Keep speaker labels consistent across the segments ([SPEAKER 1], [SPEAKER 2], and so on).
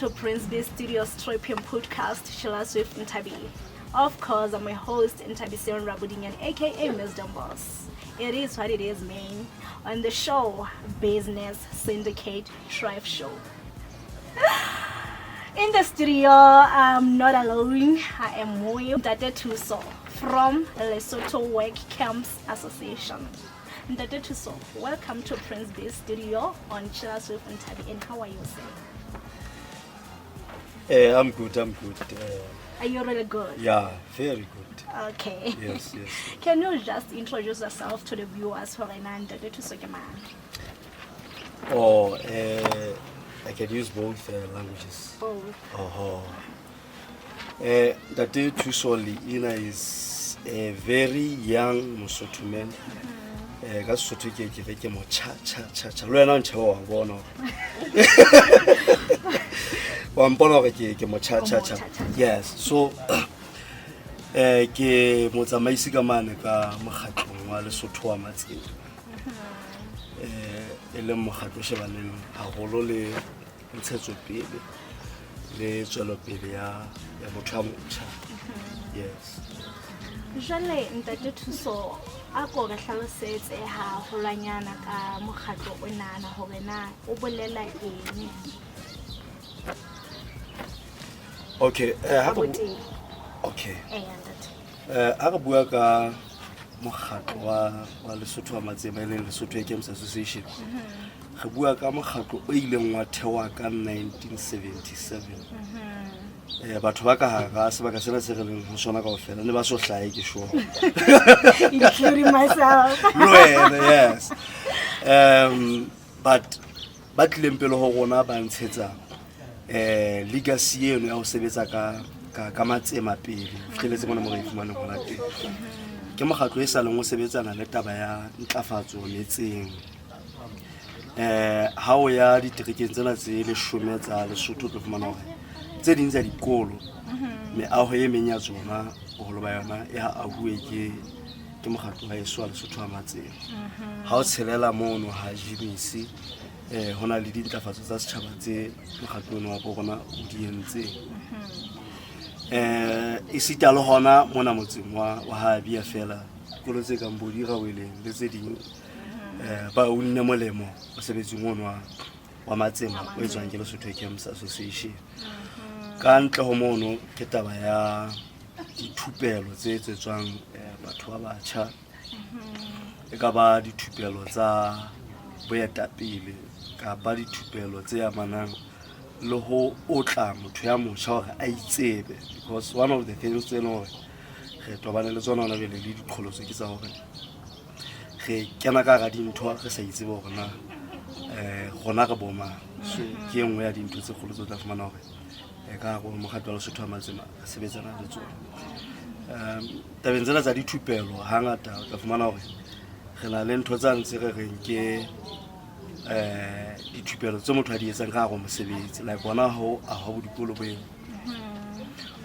[SPEAKER 1] To Prince B Studios Tropium Podcast, Sheila Swift Ntabi. Of course, I'm your host, Nthabiseng Rabudinyan, aka Wisdom Boss. It is what it is, man. On the show, Business Syndicate Thrive Show. In the studio, I'm not alone. I am with Ntate Thuso from Lesotho Work Camps Association. Ntate Thuso, welcome to Prince B Studio on Chilla Swift and Tabi. And how are you, sir?
[SPEAKER 2] I'm good, I'm good.
[SPEAKER 1] Are you really good?
[SPEAKER 2] Yeah, very good.
[SPEAKER 1] Okay.
[SPEAKER 2] Yes.
[SPEAKER 1] Can you just introduce yourself to the viewers for Ntate Thuso ke mang?
[SPEAKER 2] Oh, I can use both languages.
[SPEAKER 1] Both.
[SPEAKER 2] Uh-huh. Ntate Thuso Leina is a very young Mosotho man. Ka Sesotho ke re ke motjha tjha tjha tjha. Le wena o ntjheba wa bona hore. Wa mpona hore ke motjha tjha tjha. Yes, so ke motsamaisi ka mane ka mokgatlong wa Lesotho wa Matsete. E leng mokgatlo o shebaneng haholo le ntshetsopele le tswelopele ya motho a motjha. Yes.
[SPEAKER 1] Jwale Ntate Thuso, a ko re hlalosetse haholwanyana ka mokgatlo onana hore na o bolela eng.
[SPEAKER 2] Okay, ha re
[SPEAKER 1] Boteng.
[SPEAKER 2] Okay.
[SPEAKER 1] Ntate.
[SPEAKER 2] Ha re bua ka mokgatlo wa Lesotho wa Matsema, e leng Lesotho Work Camps Association. Re bua ka mokgatlo o ileng wa thewa ka 1977. Batho ba ka hara sebaka sena se re leng ho sona kaofela ne ba so hlahe, ke sure.
[SPEAKER 1] Including myself.
[SPEAKER 2] Le wena, yes. But ba tlileng pele ho rona ba ntshetsa legacy eno ya ho sebetsa ka matsema pele. Fihleletse mona mo re e fumaneng hona teng. Ke mokgatlo e sa leng o sebetsana le taba ya ntlafatso metseng. Ha o ya diterekeng tsena tse 10 tsa Lesotho, o tlo fumana hore tse ding tsa dikolo, meaho e meng ya tsona, boholo ba yona e ahuwe ke mokgatlo wa heso wa Lesotho wa Matsema. Ha o tshelela mono ha Jimisi, ho na le dintlafatso tsa setjhaba tse mokgatlo ono wa bo rona o di entseng. Esita le hona mona motseng wa ha Abia fela, dikolo tse kang bo Diraweleng le tse ding, ba unne molemo mosebetsing ono wa Matsema o etswang ke Lesotho Camps Association. Ka ntle ho mono ke taba ya dithupelo tse etsetswang batho ba batjha. E ka ba dithupelo tsa boetapele kapa dithupelo tse amanang le ho otla motho ya motjha hore a itsebe, because one of the things tse leng hore re tobane le tsona hona jwale le diqholotso ke tsa hore re kena ka hara dintho re sa itsebe hore na rona re bo mang. So ke e nngwe ya dintho tse kgolo tse o tla fumana hore ka hare ho mokgatlo wa Lesotho wa Matsema re sebetsana le tsona. Tabeng tsena tsa dithupelo hangata o tla fumana hore re na le ntho tsa ntse re reng ke dithupelo tse motho a di etsang ka hare ho mosebetsi, like hona ho ahwa bo dikolo bo eng.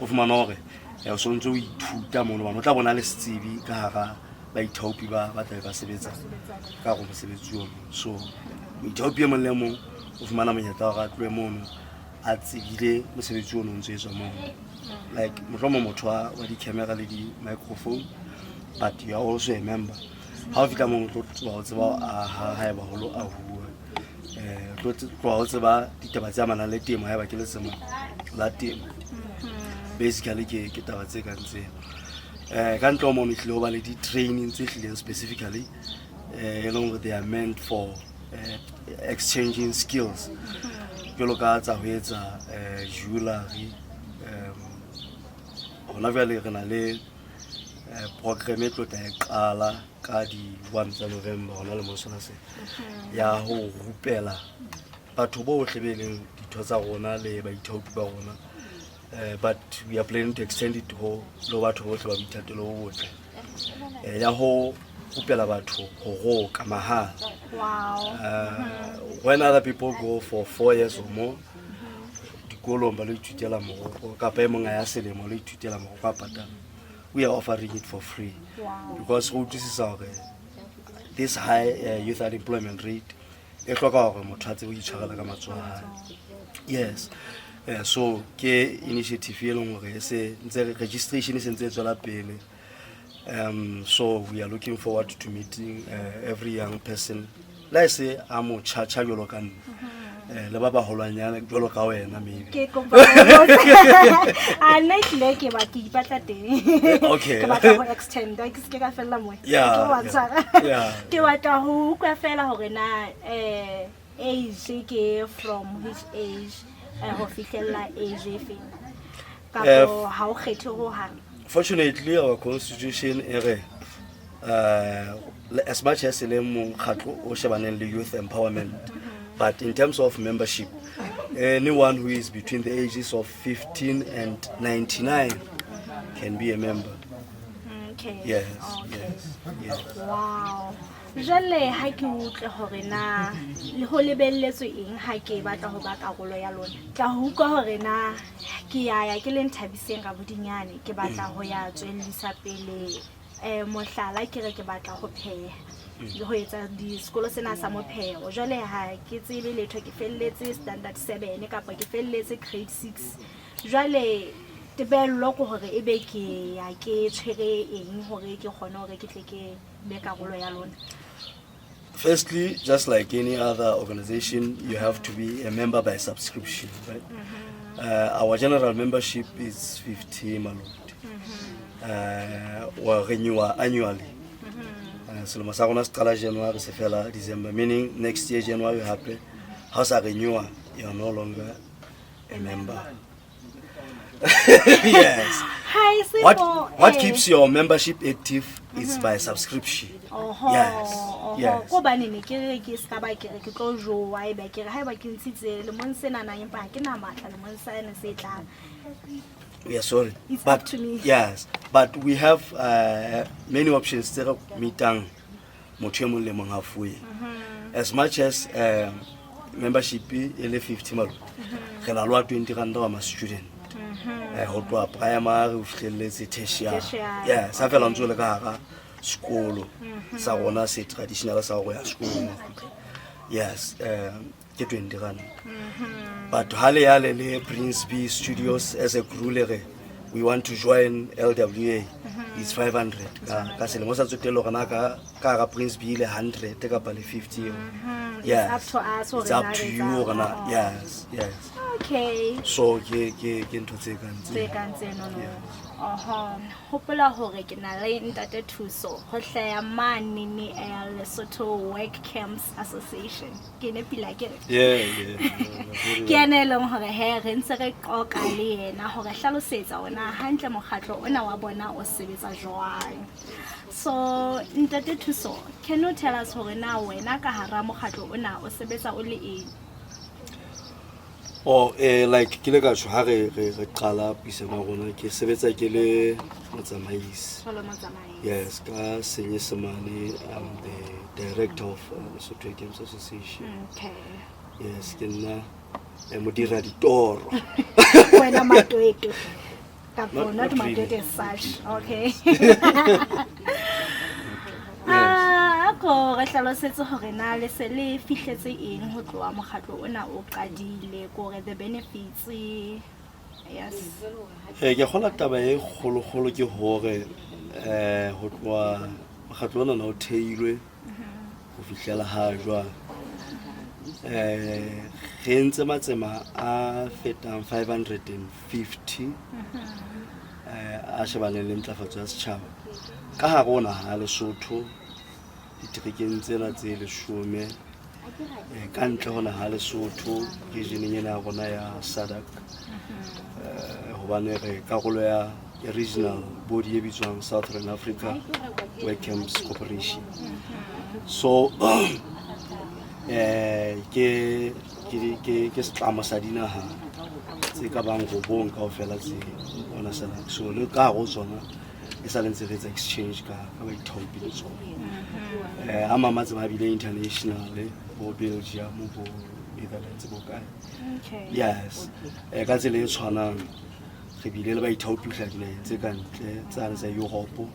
[SPEAKER 2] O fumana hore o sontse o ithuta mono, hobane o tla bona le setsebi ka hara baithaopi ba tlabe ba sebetsa ka hare ho mosebetsi ono. So moithaopi e mong le mong o fumana monyetla wa hore a tlohe mono a tsebile mosebetsi ono o ntso etswa mono, like mohlomong motho wa di-camera le di-microphone, but you are also a member. Ha o fihla mono o tlo tloha o tseba ho aha haeba ho lo ahuwa, o tlo tloha o tseba ditaba tse amanang le temo haeba ke letsema la temo. Basically ke taba tse kang tseo. Ka ntle ho mono ehlile ho ba le di-training tse hlileng specifically e leng hore they are meant for exchanging skills, jwalo ka tsa ho etsa jewelry. Hona jwale re na le program e tlo tla e qala ka di-1 tsa November hona le sona se ya ho rupela batho bohle be leng ditho tsa rona le baithaopi ba rona, but we are planning to extend it ho le batho bohle ba boithatelo bo botle, ya ho rupela batho ho roka mahala. When other people go for 4 years or more dikolong ba lo ithutela moroko, kapa e mong a ya selemo lo ithutela moroko a patala, we are offering it for free. Because re utlwisisa hore this high youth unemployment rate e hloka hore motho a tsebe ho itshwarela ka matsoho a hae. Yes. So ke initiative e leng hore e se ntse registration e sentse e tswela pele. So we are looking forward to meeting every young person, le ha e se a motjhatjha jwalo ka nna, le ba baholwanyane jwalo ka wena maybe.
[SPEAKER 1] Ke kopa ho botsa. A nna ehlile ke ba ke ipatla teng. Ke batla ho extenda, ke seke ka fella moya. Ke wa tshwara. Ke batla ho utlwa fela hore na age ke from which age ho fihlella age e feng, kapo ha o kgethe ho hang?
[SPEAKER 2] Fortunately, our constitution e re as much as e le mokgatlo o shebaneng le youth empowerment, but in terms of membership, anyone who is between the ages of 15 and 99 can be a member. Yes. Yes.
[SPEAKER 1] Wow, jwale ha ke utlwe hore na le ho lebelletswe eng ha ke batla ho ba karolo ya lona. Tla ho utlwa hore na ke ya ya ke le Nthabiseng Rabodinyane, ke batla ho ya tswellisa pele, mohlala ke re ke batla ho pheha le ho etsa disekolo sena sa mopheo. Jwale ha ke tsebe letho, ke felletse standard 7 kapa ke felletse grade 6. Jwale tebello ke hore ebe ke ya ke tshwere eng hore ke kgone hore ke tle ke be karolo ya lona?
[SPEAKER 2] Firstly, just like any other organization, you have to be a member by subscription, right? Our general membership is 50 maloti. We renew annually. Selemo sa rona se qala January, se fela December, meaning next year January hape ha o sa renewa, you are no longer a member. Yes.
[SPEAKER 1] Ha e se
[SPEAKER 2] What keeps your membership active is by subscription.
[SPEAKER 1] Oho,
[SPEAKER 2] Yes,
[SPEAKER 1] oho.
[SPEAKER 2] yes.
[SPEAKER 1] Ko bane ne ke re ke ska ba ke re ke tlo jowa, ebe ke re haeba ke ntshitse lemong senana, empa ha ke na matla lemong sane se tlang.
[SPEAKER 2] We are sorry.
[SPEAKER 1] It's
[SPEAKER 2] But
[SPEAKER 1] up to me.
[SPEAKER 2] Yes, but we have many options tse re meetang motho e mong le mong halfway. As much as membership e le 50 malo, re na le wa 20 rand wa ma student. Ho tloha primary ho fihlelletse tertiary.
[SPEAKER 1] Tertiary.
[SPEAKER 2] Yes, ha fela ntse o le ka hara sekolo sa rona se traditional sa ho ya sekolong wa kgutla. Yes, ke 20 rand. But ha le yale le Prince B Studios as a crew le re we want to join LWA, it's 500 ka selemo, sa tsotelle hore na ka hara Prince B le 100 kapa le 50. Yes.
[SPEAKER 1] It's up to us hore
[SPEAKER 2] It's up
[SPEAKER 1] na
[SPEAKER 2] to
[SPEAKER 1] re
[SPEAKER 2] you
[SPEAKER 1] etsang.
[SPEAKER 2] hore na, yes. So ke ntho tse kang
[SPEAKER 1] Tse
[SPEAKER 2] tseo.
[SPEAKER 1] kang tseno no.
[SPEAKER 2] Yes.
[SPEAKER 1] Oho, hopola hore ke na le ntate Thuso ho hlaya mane Lesotho Work Camps Association. Ke ne pila ke re.
[SPEAKER 2] Yeah.
[SPEAKER 1] Ke ena e leng hore he re ntse re qoqa le yena hore hlalosetsa ona hantle mokgatlo ona wa bona o sebetsa jwang. So ntate Thuso, can you tell us hore na wena ka hara mokgatlo ona o sebetsa o le eng?
[SPEAKER 2] Oh, like ke le ka tjho ha re qala puisano ya rona, ke sebetsa ke le motsamaisi.
[SPEAKER 1] Jwalo motsamaisi.
[SPEAKER 2] Yes, ka Senyesemane I'm the director of Lesotho Games Association. Yes, ke nna modira ditoro.
[SPEAKER 1] Wena matwetwe. Kapo
[SPEAKER 2] Not
[SPEAKER 1] not
[SPEAKER 2] really.
[SPEAKER 1] matwetwe as such. Okay.
[SPEAKER 2] Yes.
[SPEAKER 1] Ah, ko re hlalosetse hore na le se le fihletse eng ho tloha mokgatlo ona o qadile, kore the benefits. Yes.
[SPEAKER 2] Ke kgola taba e kgolokgolo ke hore ho tloha mokgatlo ona o theilwe ho fihlela ha jwale, re entse matsema a fetang 550 a shebaneng le ntlafatso ya setjhaba ka hare ho naha ya Lesotho, diterekeng tsena tse 10, ka ntle ho naha ya Lesotho, regioneng ena ya rona ya SADC, hobane re karolo ya regional body e bitswang Southern Africa Work Camps Corporation. So ke setlamo sa dinaha tse ka bang robong kaofela tse ona SADC. So le ka hare ho tsona e sa le ntse re etsa exchange ka baithaopi le tsona. A mang matsema a bile international, bo Belgium, bo Netherlands, bo kae. Yes. Ka tsela e tshwanang re bile le baithaopi ho hlaha dinaheng tse ka ntle tsane tsa Europe,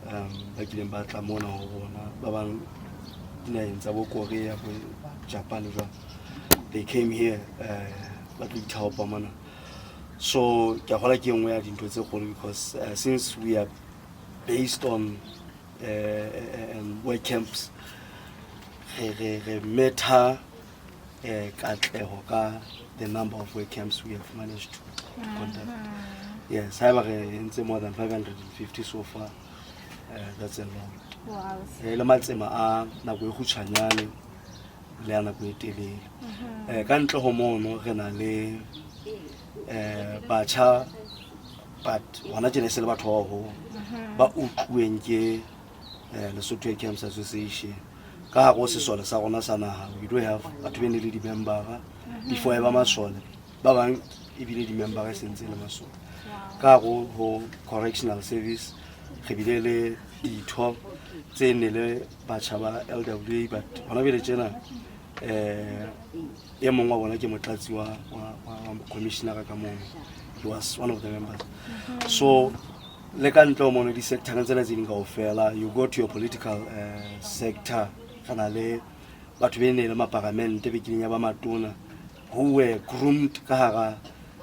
[SPEAKER 2] ba kileng ba tla mona ho rona, ba bang dinaheng tsa bo Korea, bo Japan jwang. They came here. ba tlo ithaopa mona. So ke a gola ke e nngwe ya dintho tse kgolo because since we are based on work camps, re metha katleho ka the number of work camps we have managed to conduct. Yes, haeba re entse more than 550 so far, that's a lot. Le matsema a nako e kgutshwanyane le ya nako e telele. Ka ntle ho mono re na le batjha, but hona tjena e se le batho ba baholo ba utluweng ke Lesotho Work Camps Association. Ka hare ho sesole sa rona sa naha, we do have batho be ne le di-membera before e ba masole, ba bang ebile di-membera e sentse e le masole. Ka hare ho correctional service re bile le ditho tse ne le batjha ba LWA, but hona bele tjena e mong wa bona ke motlatsi wa commissioner ka mono. He was one of the members. So le ka ntle ho mono di-sectoreng tsena tse ding kaofela, you go to your political sector, re na le batho be ne le maparamente be kileng ya ba matona who were groomed ka hara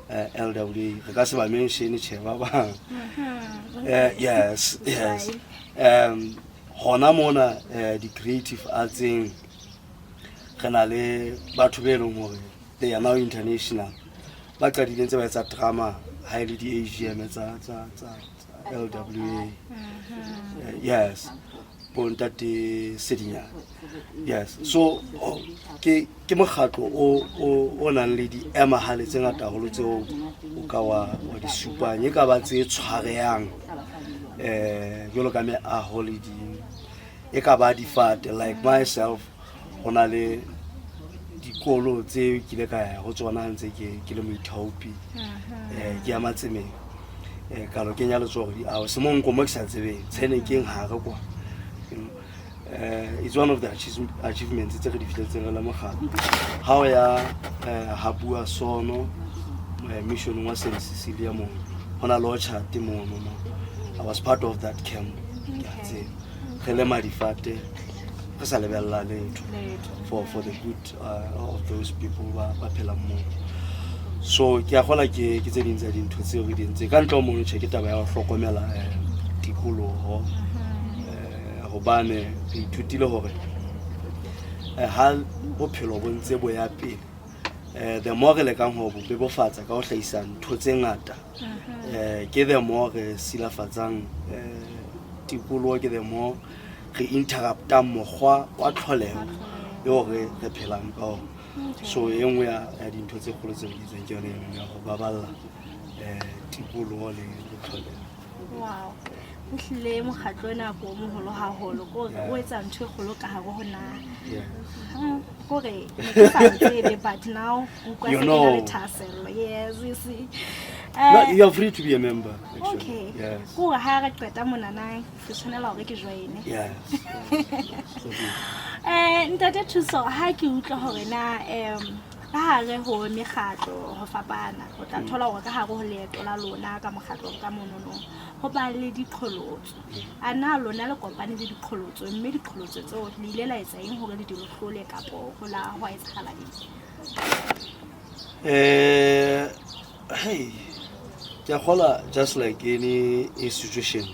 [SPEAKER 2] LWA. Re ka se ba mention, tjhe, ba bang. Yes. Hona mona di-creative artseng re na le batho be leng hore they are now international, ba qadileng tse ba etsa drama ha e le di-AGM tsa LWA. Yes, bo ntate Sedinyana. Yes, so oh, ke mokgatlo o nang le diemahale tse ngata haholo tseo o ka wa di supang, e ka ba tse tshwarehang jwalo ka meaho le ding, e ka ba difate. Like myself, go na le dikolo tse ke ile ka ya ho tsona ha ntse ke le moithaopi, ke ya matsemeng, ka lo kenya letsogo di ao se monko mo ke sa tsebeng tshene keng hare kwa. It's one of the achievements tse re di fihletseng re le mokgatlo. Ha o ya ha bua sono missioneng wa St Cecilia mono, ho na le orchard mono mo. I was part of that camp. Ke a tseba re lema difate re sa lebella letho for the good of those people ba phelang moo. So ke a gola ke tse ding tsa dintho tseo re di entseng. Ka ntle ho mono, tjhe, ke taba ya ho hlokomela tikoloho, hobane re ithutile hore ha bophelo bo ntse bo ya pele, the more re lekang ho bo bebofatsa ka ho hlahisa ntho tse ngata, ke the more re silafatsang tikoloho, ke the more re interruptang mokgwa wa tlholeho eo re phelang ka ona. So e nngwe ya dintho tse kgolo tse re di etsang ke yone eno ya ho baballa tikoloho le tlholeho.
[SPEAKER 1] Wow, ehlile mokgatlo ona ko o moholo haholo, ke hore o etsa ntho e kgolo ka hare ho naha. Kore ne ke sa tsebe, but now utlwa
[SPEAKER 2] You
[SPEAKER 1] se ke na le
[SPEAKER 2] know.
[SPEAKER 1] thahasello. Yes, you see.
[SPEAKER 2] No, you are free to be a member, actually.
[SPEAKER 1] Okay.
[SPEAKER 2] Yes.
[SPEAKER 1] Ke hore ha re qeta monana ke tshwanela hore ke joine.
[SPEAKER 2] Yes. So good.
[SPEAKER 1] Ntate Thuso, ha ke utlwa hore na ka hare ho mekgatlo ho fapana, o tla thola hore ka hare ho leeto la lona ka mokgatlong ka monono ho ba le diqholotso. A na lona le kopane le diqholotso, mme diqholotso tseo le ile la etsa eng hore le di hlole, kapo ho la ho etsahala eng?
[SPEAKER 2] Hey, ke a kgola, just like any institution,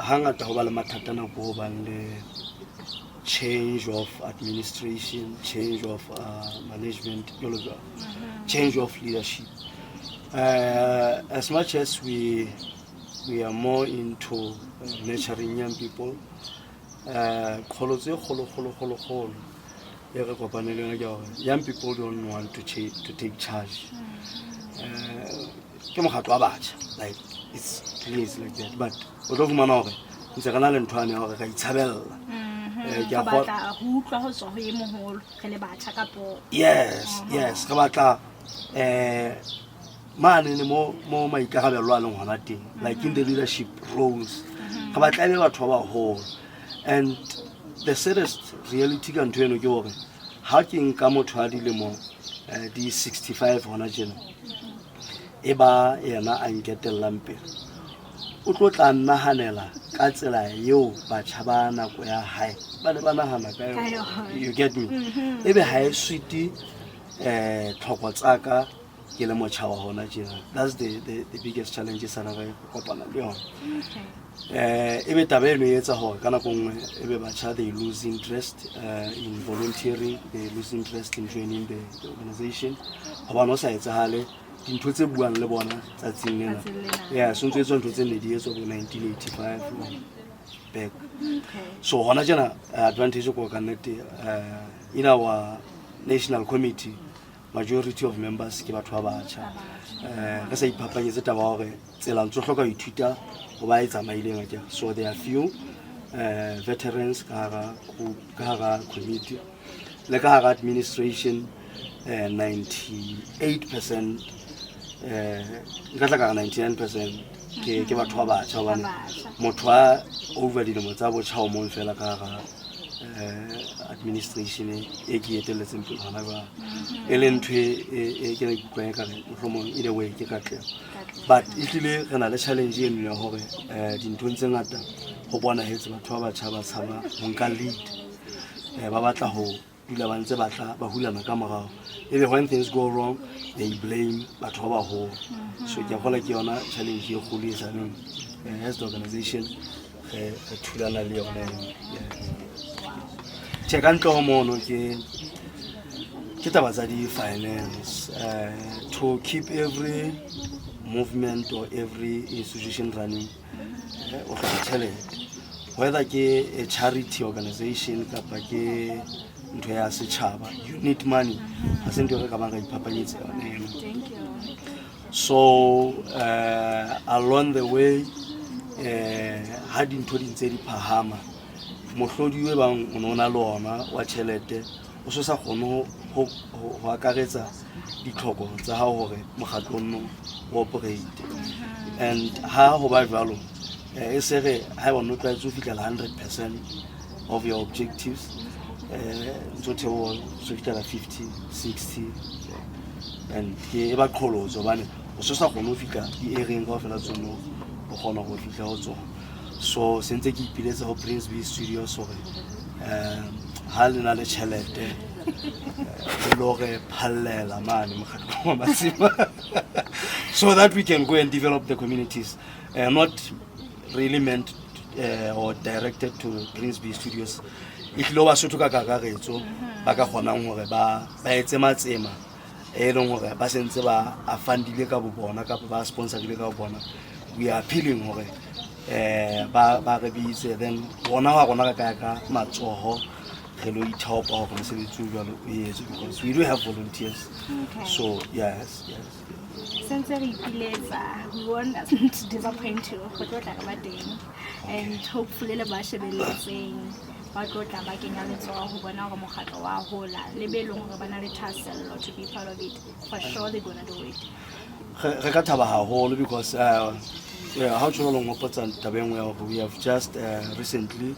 [SPEAKER 2] hangata ho ba le mathata nako ho bang le change of administration, change of management, jwalo jwalo, change of leadership. As much as we are more into nurturing young people, qholotso e kgolo kgolo kgolo kgolo e re kopane le yona ke hore young people don't want to take charge. Ke mokgatlo wa batjha, like it's clear, it's like that, but o tlo fumana hore ntse re na le ntho yane ya hore ra itshabella. Ke a
[SPEAKER 1] Re batla ho utlwa ho tswa ho e moholo re le batjha kapo?
[SPEAKER 2] Yes, re batla mane ne mo maikarabelo a leng hona teng, like in the leadership roles, re batla e be batho ba baholo. And the saddest reality ka ntho eno ke hore ha ke nka motho a dilemo di 65 hona tjena, e ba yena a nketellang pele, o tlo tla nnahanela ka tsela eo batjha ba nako ya hae ba ne ba nahana ka
[SPEAKER 1] Ka
[SPEAKER 2] yona.
[SPEAKER 1] yona.
[SPEAKER 2] You get me? Ebe ha e suite. Tlhoko tsaka ke le motjha wa hona tjena. That's the biggest challenge e sana re kopana le yona. Ebe taba eno e etsa hore ka nako nngwe ebe batjha, they lose interest in volunteering, they lose interest in joining the organization, hobane ho sa etsahale dintho tse buang le bona tsatsing lena.
[SPEAKER 1] Tsatsing lena.
[SPEAKER 2] Yeah, so ntse etswa ntho tse ne di etswa bo 1985 or back. So hona tjena, advantage ko ka nnete, in our national committee, majority of members ke batho ba batjha. Re sa iphapanyetse taba ya hore tsela ntse o hloka ho ithuta ho ba e tsamaileng akere. So there are few veterans ka hara group, ka hara committee le ka hara administration. 98%, nka tla ka re 99% ke batho ba batjha, hobane
[SPEAKER 1] Ba batjha.
[SPEAKER 2] motho a over dilemo tsa botjha o mong fela ka hara administration e ke etelletseng pele hona jwale, e leng ntho e ke ne ke utlwang ekare mohlomong in a way ke katleho, but ehlile re na le challenge eno ya hore dinthong tse ngata ho bonahetse batho ba batjha ba tshaba ho nka lead. Ba batla ho dula ba ntse batla ba hulana ka morao, ebe when things go wrong, they blame batho ba baholo. So ke a kgolwa ke yona challenge e kgolo e saneng, as the organization re thulana le yona eno. Yes. Tjhe, ka ntle ho mono ke taba tsa di-finance. To keep every movement or every institution running, o hloka tjhelete, whether ke a charity organization kapa ke ntho ya setjhaba, you need money. Ha se ntho e re ka bang ra iphapanyetsa yona eno.
[SPEAKER 1] Thank you.
[SPEAKER 2] So along the way, ha dintho di ntse di phahama, mohlodi o bang o no na le ona wa tjhelete o so sa kgone ho akaretsa ditlhoko tsa hao hore mokgatlo ono o operate. And ha ho ba jwalo, e se re ha eba o no tlwaetse ho fihlela 100% of your objectives, ntso theoha, so fihlela 50, 60, and ke e ba qholotso hobane o so sa kgone ho fihla di-area kaofela tseno o kgona ho fihla ho tsona. So se ntse ke ipiletsa ho Prince B Studios hore ha le na le tjhelete, le lo re phallela mane mokgatlong wa Matsema so that we can go and develop the communities, not really meant or directed to Prince B Studios, e tlilo Basotho ka kakaretso ba ka kgonang hore ba etse matsema e leng hore ba sentse ba a fundile ka bo bona kapa ba sponsorile ka bo bona. We are appealing hore ba re bitse, then rona wa rona re ka ya ka matsoho re lo ithaopa hore mosebetsi o jwalo o etswe, because we do have volunteers. So yes.
[SPEAKER 1] Sentse re ipiletsa, we won't disappoint you, go tlo tla re ba teng, and hopefully le ba shebelletseng ba tlo tla ba kenya letsoho ho bona hore mokgatlo wa hola, le be leng hore ba na le thahasello to be part of it, for sure they're gonna do it.
[SPEAKER 2] Re ka thaba haholo because yeah, ha o tjho jwalo, nghopotsa taba e nngwe ya hore we have just recently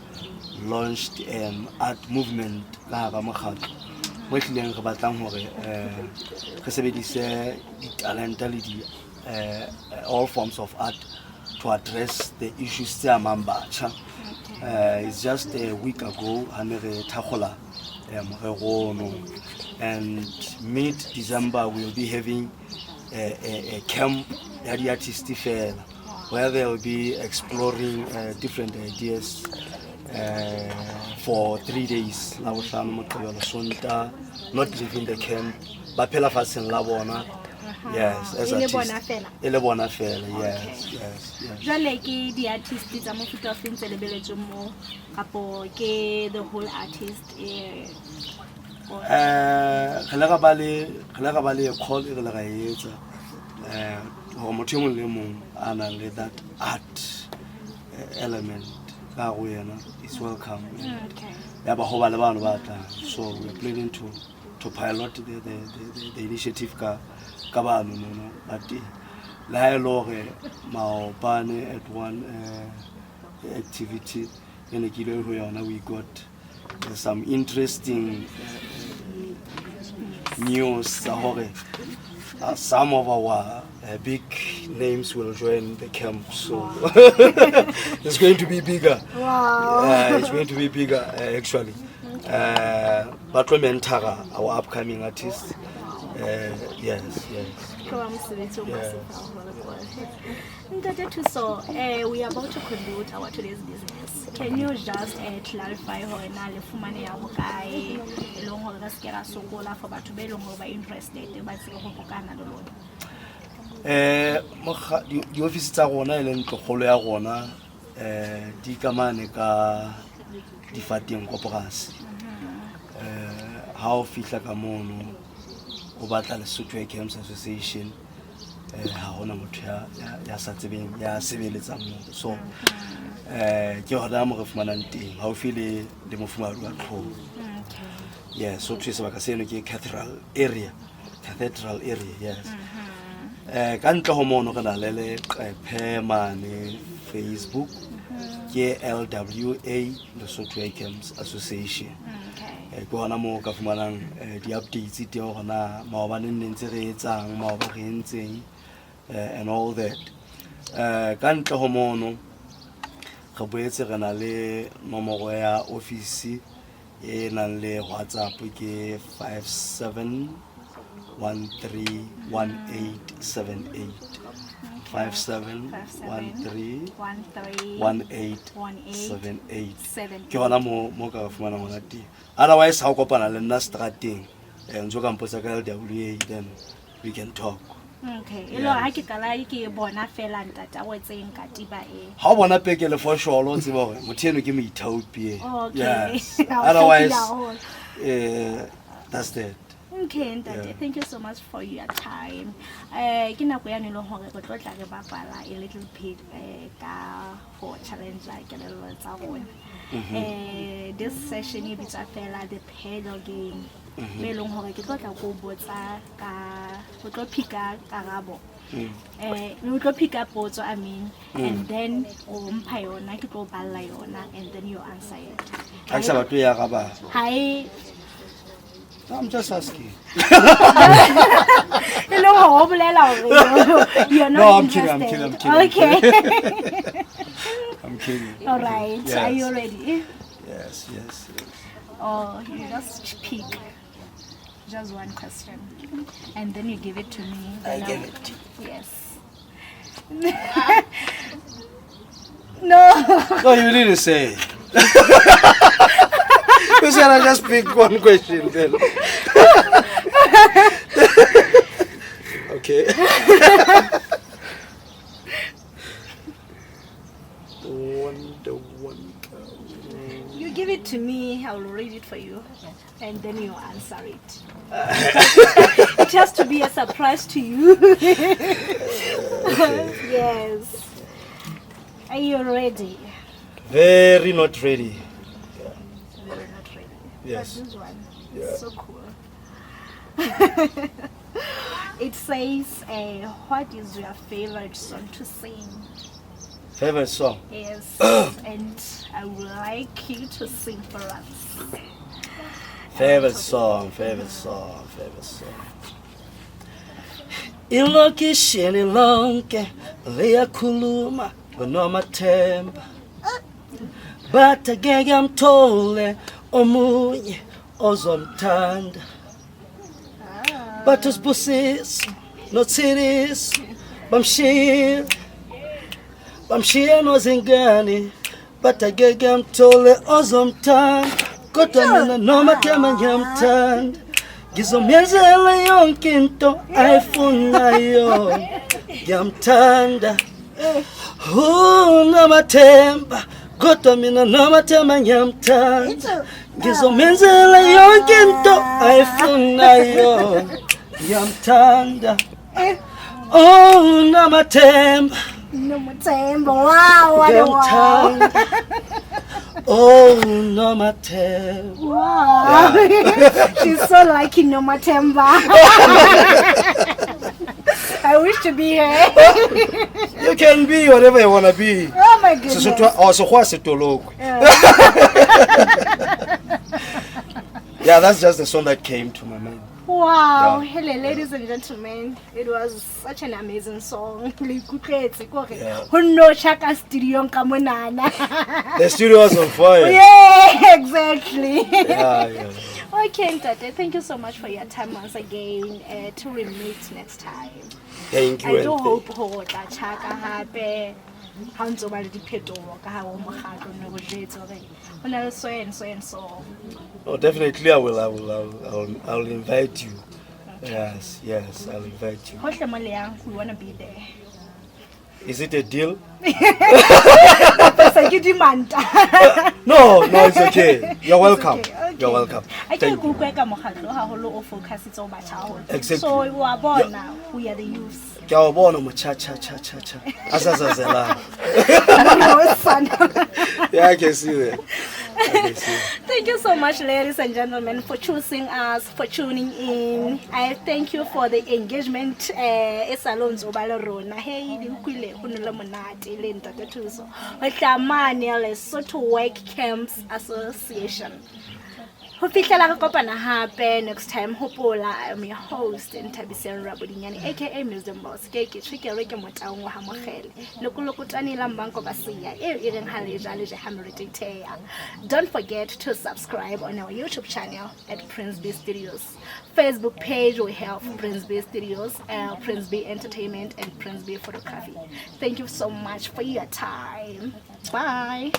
[SPEAKER 2] launched an art movement ka hara mokgatlo mo ehlileng re batlang hore re sebedise ditalenta le di all forms of art to address the issues tse amang batjha. It's just a week ago ha ne re thakgola morero ono, and mid December we will be having a camp ya di-artist fela, where they will be exploring different ideas for 3 days, Labohlano, Moqebelo, Sonta, not leaving the camp, ba phela fatsheng la bona, yes, as
[SPEAKER 1] E le
[SPEAKER 2] artists.
[SPEAKER 1] Bona fela?
[SPEAKER 2] E le bona fela, yes.
[SPEAKER 1] Jwale ke di-artist tsa mofuta o feng tse lebeletsweng mo, kapo ke the whole artist
[SPEAKER 2] Re le ra ba le call e re le ra e etsa hore motho e mong le mong a nang le that art element ka hare ho yena is welcome. Ya ba ho ba le bano ba tlang. So we are planning to pilot the initiative ka bano nono, but le ha e le hore maobane at one activity e ne ke ile ho yona, we got some interesting news tsa hore some of our big names will join the camp, so it's going to be bigger. It's going to be bigger, actually. Ba tlo mentora our upcoming artists. Yes, yes.
[SPEAKER 1] Ke wa mosebetsi o massive haholo ko. Ntate Thuso, we are about to conclude our today's business. Can you just clarify hore na le fumaneha hokae, e leng hore re se ke ra sokola for batho ba e leng hore ba interested ba tsebe ho hokana le lona?
[SPEAKER 2] Diofisi tsa rona e leng ntlokgolo ya rona di ka mane ka difateng koporasi. Ha o fihla ka mono o batla Lesotho Work Camps Association, ha hona motho ya sa tsebeng ya sebeletsang moo. So ke hona mo re fumanang teng haufi le mofumahadi wa Tlholo. Yes, so thwe sebaka seno ke Cathedral area. Cathedral area, yes. Ka ntle ho mono re na le leqephe mane Facebook ke LWA Lesotho Work Camps Association. Ke hona moo o ka fumanang di-updates teng hore na maobane ne ntse re etsang, maoba re entseng, and all that. Ka ntle ho mono re boetse re na le nomoro ya office e nang le WhatsApp ke 57131878. 5713 1878. Ke hona mo ka fumanang hona teng. Otherwise ha o kopana le nna strateng, ntso ka mpotsa ka LWA, then we can talk.
[SPEAKER 1] Okay. E le hore ha ke qala ke bona fela ntate a wetseng katiba e.
[SPEAKER 2] Ha o bona peke le fosholo o tseba hore motho eno ke moithaopi e.
[SPEAKER 1] Okay.
[SPEAKER 2] Yes.
[SPEAKER 1] Ha o
[SPEAKER 2] Otherwise,
[SPEAKER 1] hlakile haholo.
[SPEAKER 2] That's that.
[SPEAKER 1] Okay, ntate,
[SPEAKER 2] Yeah.
[SPEAKER 1] thank you so much for your time. Ke nako yane e leng hore re tlo tla re bapala a little bit ka for challenge kelello tsa rona. This session e bitswa fela the pedal game. Mo e leng hore ke tlo tla ko botsa ka o tlo pika karabo. O tlo pika potso, I mean, and then o mpha yona, ke tlo balla yona, and then you answer it.
[SPEAKER 2] Ha ke sa batle ho e araba.
[SPEAKER 1] Ha e
[SPEAKER 2] I'm just asking.
[SPEAKER 1] E leng hore o bolela hore you're not
[SPEAKER 2] No, I'm kidding, I'm
[SPEAKER 1] interested.
[SPEAKER 2] kidding, I'm kidding.
[SPEAKER 1] Okay.
[SPEAKER 2] I'm kidding.
[SPEAKER 1] All right. Are you
[SPEAKER 2] Yes.
[SPEAKER 1] ready?
[SPEAKER 2] Yes, yes, yes.
[SPEAKER 1] Or you just pick just one question and then you give it to me.
[SPEAKER 2] I
[SPEAKER 1] Then
[SPEAKER 2] give
[SPEAKER 1] I'll
[SPEAKER 2] it to you.
[SPEAKER 1] Yes. No.
[SPEAKER 2] No, you didn't say. You said I just pick one question then. Okay. One, the one.
[SPEAKER 1] You give it to me, I will read it for you, and then you answer it. It has to be a surprise to you.
[SPEAKER 2] Okay.
[SPEAKER 1] Yes. Are you ready?
[SPEAKER 2] Very not ready.
[SPEAKER 1] Very not ready.
[SPEAKER 2] Yes.
[SPEAKER 1] But this one is
[SPEAKER 2] Yeah.
[SPEAKER 1] so cool. It says, what is your favorite song to sing?
[SPEAKER 2] Favorite song?
[SPEAKER 1] Yes, and I would like you to sing for us.
[SPEAKER 2] Favorite song, favorite song, favorite song. Ilokishini lonke liyakhuluma ngoNomathemba, but angeke amthole omunye ozomthanda. But uSibusiso noThiriso bamshiyile, bamshiye nozingane, but angeke amthole ozomthanda. Kodwa mina Nomathemba ngiyamthanda, ngizomenzela yonke into ayifunayo, ngiyamthanda. Nomathemba, kodwa mina Nomathemba ngiyamthanda, ngizomenzela yonke into ayifunayo, ngiyamthanda. Oh, Nomathemba.
[SPEAKER 1] Nomathemba, wow, what a wow.
[SPEAKER 2] Ngiyamthanda. Oh, Nomathemba.
[SPEAKER 1] Wow.
[SPEAKER 2] Yeah.
[SPEAKER 1] She's so lucky, Nomathemba. I wish to be here.
[SPEAKER 2] You can be whatever you want to be.
[SPEAKER 1] Oh my goodness.
[SPEAKER 2] Sesotho, oh, Sekgowa se tolokwe.
[SPEAKER 1] Yeah.
[SPEAKER 2] Yeah, that's just the song that came to my mind.
[SPEAKER 1] Wow.
[SPEAKER 2] Yeah.
[SPEAKER 1] Hello, ladies and gentlemen. It was such an amazing song. Le ikutlwetse ke hore
[SPEAKER 2] Yeah.
[SPEAKER 1] ho no tjha ka studio ka monana.
[SPEAKER 2] The studio was on fire.
[SPEAKER 1] Yeah, exactly.
[SPEAKER 2] Yeah, yeah.
[SPEAKER 1] Okay, Ntate, thank you so much for your time once again. To we meet next time.
[SPEAKER 2] Thank you.
[SPEAKER 1] I do
[SPEAKER 2] and
[SPEAKER 1] hope hore o tla tjhaka hape ha o ntso ba le diphetoho ka hare ho mokgatlo, nne go jwetse hore ho na le so and so and so.
[SPEAKER 2] Oh, definitely I will, I will, I will, I will, I will invite you. Yes, I'll invite you.
[SPEAKER 1] Hohle mo le yang, we wanna be there.
[SPEAKER 2] Is it a deal?
[SPEAKER 1] Se ke dimanta.
[SPEAKER 2] No, it's okay. You're welcome.
[SPEAKER 1] It's okay, okay.
[SPEAKER 2] You're welcome.
[SPEAKER 1] A ke
[SPEAKER 2] Thank
[SPEAKER 1] ke
[SPEAKER 2] you.
[SPEAKER 1] utlwe ka mokgatlo haholo o focusitse ho batjha haholo.
[SPEAKER 2] Exactly.
[SPEAKER 1] So wa bona, we are the youths.
[SPEAKER 2] Ke a o bona motjha cha cha cha cha. A sa sa zelang.
[SPEAKER 1] No, son.
[SPEAKER 2] Yeah, I can see that. I can see.
[SPEAKER 1] Thank you so much, ladies and gentlemen, for choosing us, for tuning in. I thank you for the engagement. E sa le o ntso ba le rona. Hey, di utlwile ho nole monate le Ntate Thuso. Ho tla mane Lesotho Work Camps Association. Ho fihlela re kopana hape next time, hopola, I'm your host, Nthabiseng Rabodinyane, aka Ms Boss. Ke ke tshwekere ke motaung wa ha Mokgele. Lekolokotwane la mbanko ba siya eo e reng ha le ja le je ha merete theya. Don't forget to subscribe on our YouTube channel at Prince B Studios. Facebook page, we have Prince B Studios, Prince B Entertainment and Prince B Photography. Thank you so much for your time. Bye.